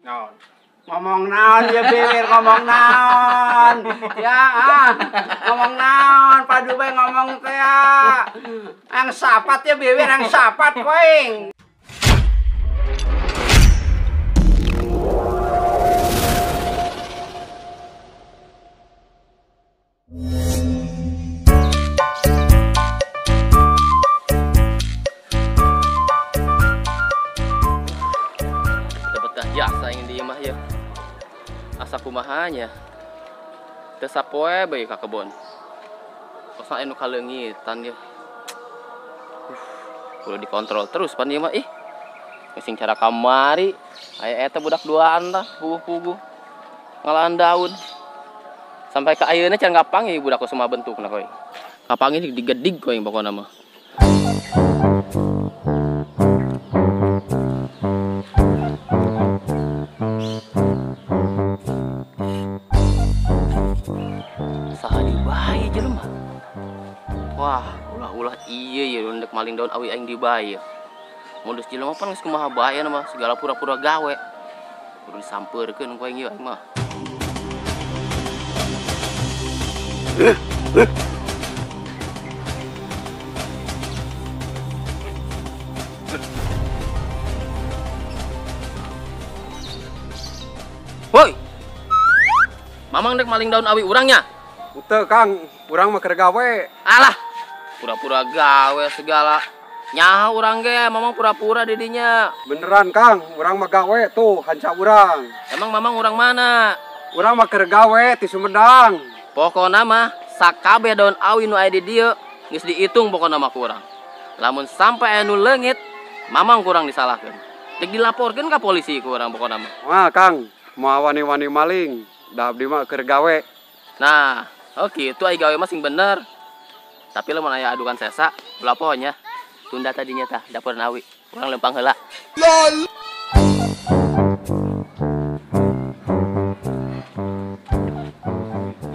Naon? Ngomong naon ya bibir, ngomong naon. Ya ah, ngomong naon, padu bae ngomong teh ya. Yang sapat ya bibir, yang sapat koing. Jasa ingin diem mah ya. Asa kumahanya. Teu sapoe bae ka kebon. Kosa anu kaleungitan ya. Kudu dikontrol terus pan ieu mah ih. Sing cara kamari aya eta budak duaan tah puguh-puguh. Ngalaan daun. Sampai ka ayeuna can kapanggih budak kumaha bentukna koe. Kapanggih digedig koe pokona mah. Wah, ulah-ulah iya ya ndek maling daun awi aing dibae. Modus jelema pan geus kumaha bae mah segala pura-pura gawe. Kudu disampeurkeun ku aing ieu aing mah. Woi. Mamang ndek maling daun awi urangnya? Teu Kang, urang mah keur gawe. Alah. Pura-pura gawe segala. Nyaha urang ge, mamang pura-pura didinya. Beneran Kang, urang mah gawe tuh hanca urang. Emang mamang urang mana? Urang mah keur gawe ti Sumedang. Pokona mah sakabeh daun awi nu aya di dieu geus diitung pokona mah ku urang. Lamun sampai anu leungit, mamang kurang disalahkeun. Dek dilaporkeun ka polisi ku urang pokona mah. Wah Kang, moal wani-wani maling, da abdi mah keur gawe. Nah, oke, itu ai gawe mah sing bener. Tapi lamun aya adukan sesa, ulah poho nya. Tunda tadinya tah dapur awi. Urang lempang heula. LOL.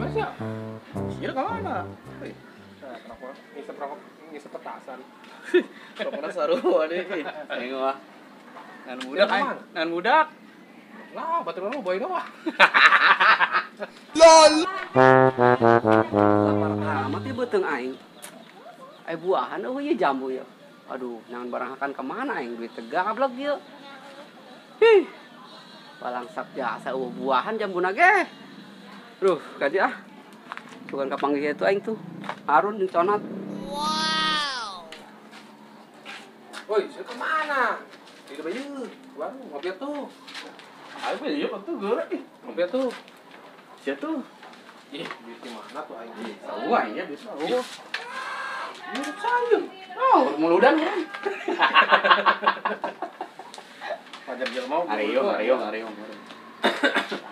Mas ya? Ieu ka mana? Nah, kenapa ngisep rokok, ngisep petasan. Rokokna sarua deui. Aing mah. Ngan budak aing, ngan budak. Lah, batur lu boy doang. LOL. Lapar amat ya beuteung aing. Ai buahan eueuh ieu jambu ieu. Aduh, jangan barang akan kemana aing duit tegablek ieu. Hih. Balangsak jasa eueuh buahan jambuna ge. Duh, kaji ah. Bukan kapanggih itu aing tuh. Harun jeung Conat. Wow. Woi, sia kemana? Di depan baru ngopi tuh. Ayo mah ieu tuh geura ih. Ngopi tuh. Sia tuh. Ih, duit di mana tuh aing? Sarua aing ya duit sarua. Mirip sayur. Oh, muludan kan. Pajar jelema. Ariyo, ariyo, ariyo.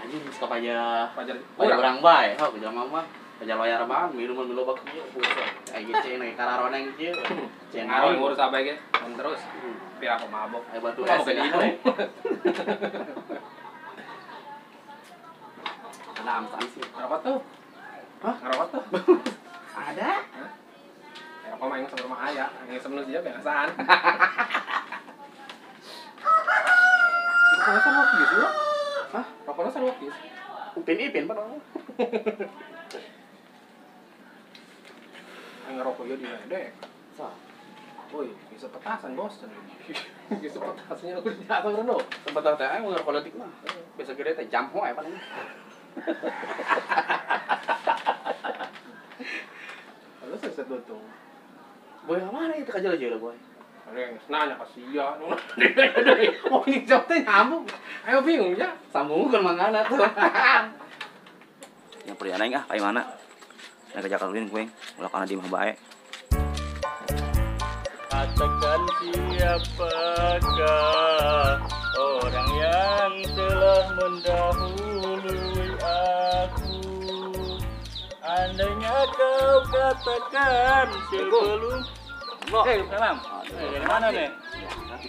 Anjing geus kapaja. Pajar urang bae, heuh jelema mah. Pajar bayar bang, minuman loba kieu. Aing ge ceng nage kararoneng kieu. Ceng ngaruh ngurus abae ge. Mun terus. Pira aku mabok. Aya batu es. Ada amsan sih. Ngerokok tuh. Hah? Ngerokok tuh. Ada. Rokok mah sama rumah ayah, ngisep nu sia biasaan. Rokoknya sarua kieu sih, Hah? Rokoknya sarua kieu. Upin ipin pan. Ngerokok ieu di ledek. Sa. Woi, ngisep petasan, Bos. Ngisep petasannya aku di atas reno. Tempat teh aing ngerokok leutik mah. Biasa gede teh jamho aya paling. Lalu seset tuh. Boy mana itu kaja aja boy. Ada yang nanya ke sia. Oh ini jawab teh nyambung. Ayo bingung ya. Sambung kan mangana tuh. Yang perjalanan aing ah, kayak mana? Nah kerja kawin gue, ulah kana di mah bae. Katakan siapakah orang yang telah mendahului aku. Andainya kau katakan sebelum. Salam. Dari mana nih?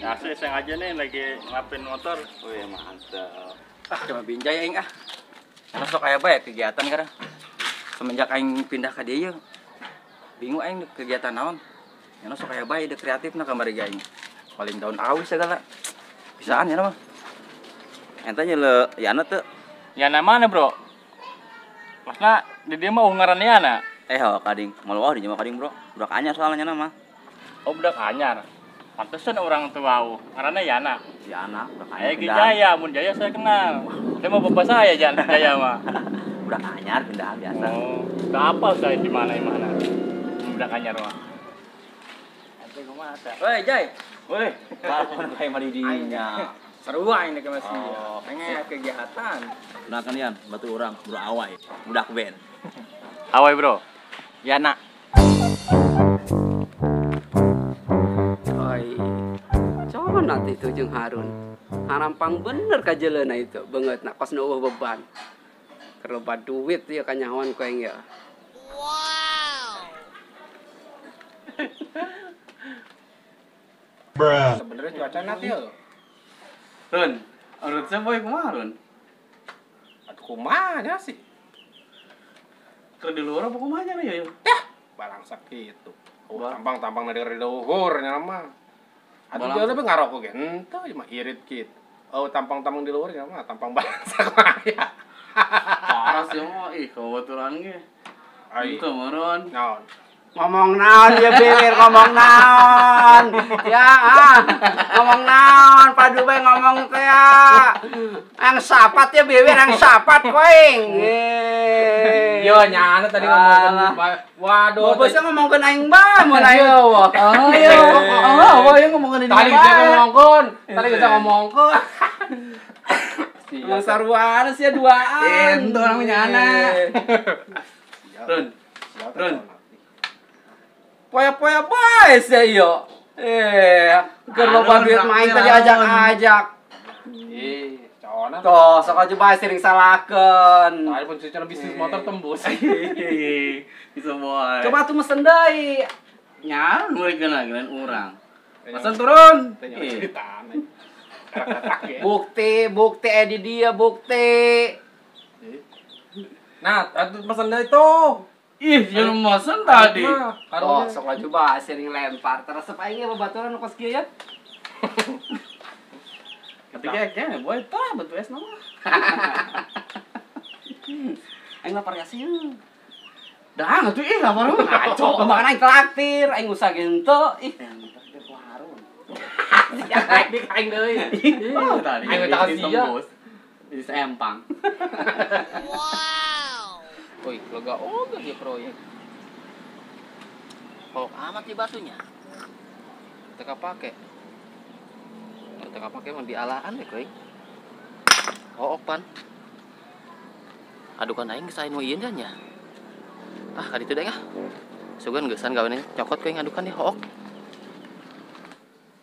Asli iseng aja nih lagi ngapin motor. Wih, mantap. Ah, cuma binjai aing ah. Karena sok aya bae kegiatan karena semenjak aing pindah ka dieu bingung aing kegiatan naon. Nya sok aya bae ide kreatifna kamari ge aing. Paling daun awi segala. Bisaan ya mah. Ente nyele Yana teu. Yana mana, Bro? Maksudnya di dia mah ngaran Yana. Oh kading, malu wah di mah kading, Bro. Budak anyar soalnya mah. Oh, budak anyar. Pantesan orang tua wah ngaranna Yana. Yana, budak anyar. Ki Jaya, mun Jaya saya kenal. Saya mah bapak saya Jaya mah. Budak anyar pindahan biasa. Oh, enggak apa saya di mana-mana. Budak anyar mah. Ente kumaha tah? Woi, Jay. Woi, kapan bae mah di dinya. Seru aing nek masih. Pengen kegiatan. Kenalkan Yan, batu orang, bro Awai, budak band. Awai, Bro. Yana. Oi. Coba nanti itu jeung Harun. Harampang bener ka jeleuna itu, beungeut na kos nu eueuh beban. Keur loba duit ieu kanyahoan ku aing ya. Wow. Bruh. Sebenarnya cuaca nanti ya. Run, menurut saya boy kumaha Run? Aduh kumaha nya sih? Keur di luar apa kumaha nya ya? Yah, balangsak gitu. Oh, tampang-tampang dari luhur nya mah. Atuh jauh lebih ngarokok ge. Henteu mah irit kitu. Oh, tampang-tampang di luhur nya mah tampang balangsak mah ya. Parah sih mah ih kebetulan ge. Itu meureun. Naon? Ngomong naon ya bibir ngomong naon. Ya ah, ngomong naon padu bae ngomong teh ya. Yang sapat ya bibir yang sapat koing. Yo nyana tadi ngomongkeun waduh. Bosnya ngomongkeun aing bae mun aing. Oh iya. Oh, yang ngomongkeun ini. Tadi bisa ngomongkeun, tadi bisa ngomongkeun. Emang saruan sih duaan. Ente orang nyana. Run. Run. Poya-poya bae sih yo. Keur loba duit main tadi ajak-ajak. Ih, cowona. Tuh, sok aja bae sering salahkeun. Tadi pun cuci bisnis motor tembus. Bisa boy. Coba tuh mesen deui. Nya, murid geuna urang. Mesen turun. Bukti, bukti di dia bukti. Nah, atuh mesen deui tuh. Ih, yang mesen tadi. Oh, sok laju bae sering lempar. Teresep aing ge babaturan nu kos kieu ya. Ketiga kayaknya boy tah bentuk es nama. Aing lapar ya sih. Dah, atuh ih lapar mah. Ngaco, kemarin aing traktir, aing usah gento. Ih, traktir ku Harun. Aing aing deui. Oh, tadi. Aing minta kasih ya. Di seempang. Wow. Woi, lega oge dia proyek. Kolok amat di batunya. Teka pake. Teka pake mah dialaan deh koy. Oh, pan. Adukan aing geus aya nu ieu nya. Ah, ka ditu deui ah. Sugan geusan gawe nyokot koy ngadukan deh hook.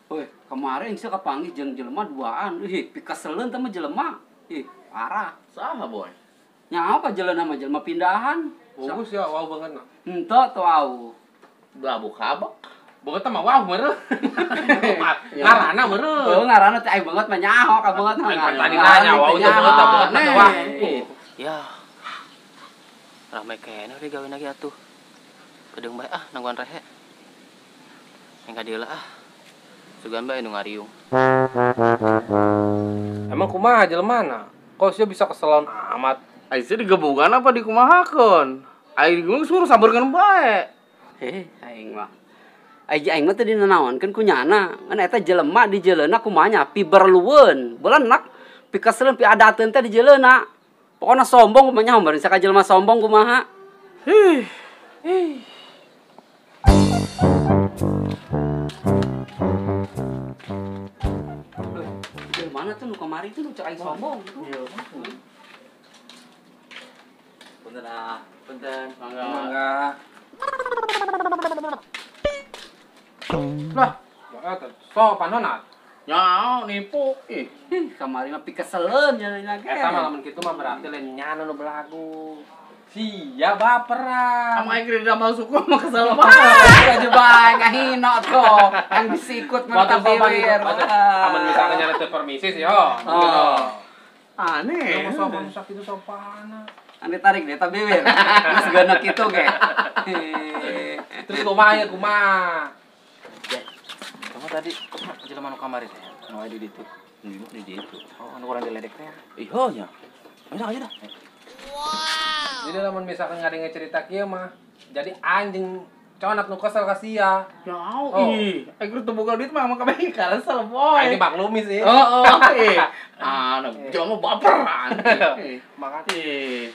Woi, kemarin sih kapanggih jeung jelema duaan. Ih, pikaseleun teh mah jelema. Ih, parah. Saha, boy? Nya apa jelema mah jelema pindahan. Bagus ya, wow banget. Henteu teu au. Babu kabak. Banget mah wow meureun. Ngarana meureun. Heuh, ngarana teh aing banget mah nyaho ka banget mah. Tadi nanya wow teh banget banget mah wah. Ya. Rame keneh deui gawe lagi atuh. Kedeung bae ah nangguan rehe. Yang ka dieu lah ah. Sugan bae nu ngariung. Emang kumaha jelemana? Kok sia bisa keselon amat? Ai sia digebugan apa dikumahakeun? Aing geus suruh sabarkeun bae. Heh, aing mah. Aing mah teu dinanaonkeun ku nyana. Ngan eta jelema di jeleuna kumaha nya piberlueun. Beulenak pikaseleun piadateun teh di jeleuna. Pokona sombong kumaha nya bari saka jelema sombong kumaha. Hih. Hih. Mana tuh nu kamari tuh nu cek aing sombong. Iya. Punten ah, punten. Mangga. Mangga. Lah, eta sopan honat. Nya nipu ih. Kamari mah pikaseleun nya ge. Eta mah lamun kitu mah berarti lain nyana nu belagu. Sia baperan. Sama aing di dalam suku mah kesel banget. Aja bae ngahina tuh. Yang disikut mah bibir. Amun misalnya nyana teu permisi sih ho. Oh. Aneh. Yo sopan sak itu sopan. Ane tarik deh ta bibir. Geus geuneuk kitu ge. Terus kumaha ya kumaha? Kamu tadi jelema nu kamari teh, nu aya di ditu. Di ditu. Oh, anu kurang diledek teh. Ih, heuh nya. Bisa aja dah. Wow. Jadi lamun misalkan ngadenge cerita kieu mah, jadi anjing conat nu kesel ka sia. Jauh Oh. ih. Aing teu boga duit mah mah kabeh karesel boy. Aing dimaklumi sih. Oh, ih. Ah, jelema baper anjing. Makanya Ih.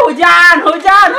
Hujan, hujan.